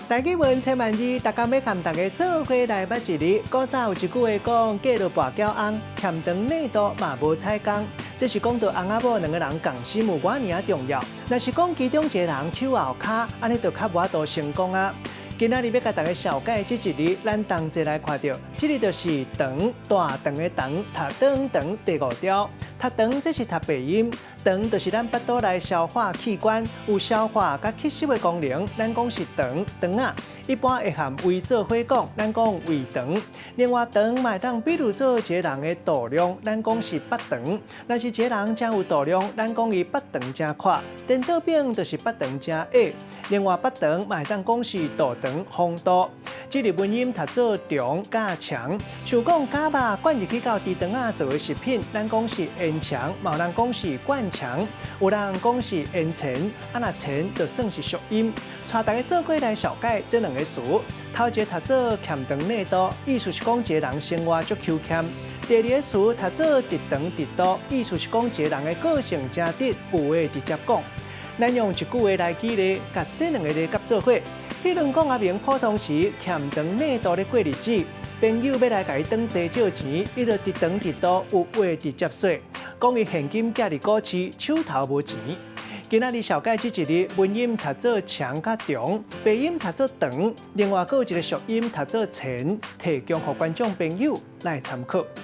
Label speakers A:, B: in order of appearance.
A: 台語文千萬字，逐工欲共大家做伙來捌一字。古早有一句話講，嫁予跋筊翁，儉腸膩肚嘛無彩工。這是講到翁仔某兩个人仝心有偌爾仔重要。若是講其中一个人搝後跤，按呢就較無法度成功啊。今仔日欲共大家紹介這一字，咱同齊來看著，這个就是腸，大腸的腸，讀長腸第五調。讀腸這是讀白音，腸就是咱腹肚內消化器官，有消化佮吸收的功能。咱講是腸腸仔，一般會和胃做伙講，咱講胃腸。另外腸嘛會當比喻做一个人的肚量，咱講是腹腸。若是一个人誠有肚量，咱講伊腹腸誠闊。顛倒反就是腹腸誠狹。另外腹腸嘛會當講是肚腸、風肚。這个文音讀做長佮腸，像講絞肉灌入去到豬腸仔做的食品，咱講是煙腸，嘛有人講是灌腸，有人講是煙腸，啊若腸就算是俗音。帶大家做伙來紹介這兩个詞，頭一个讀做儉腸膩肚，意思是講一个人生活足搝儉；第二个詞讀做直腸直肚，意思是講一个人的個性誠直，有話直接講。咱用一句話來舉例，共這兩个字夾做伙。彼如講阿明普通時儉腸膩肚咧過日子，朋友欲來共伊轉踅借錢，伊就直腸直肚，有話直接說，講伊現金寄佇股市，手頭無錢。今仔日紹介這一字，文音讀做腸佮長，白音讀做腸，另外閣有一个俗音讀做錢，提供予觀眾朋友來參考。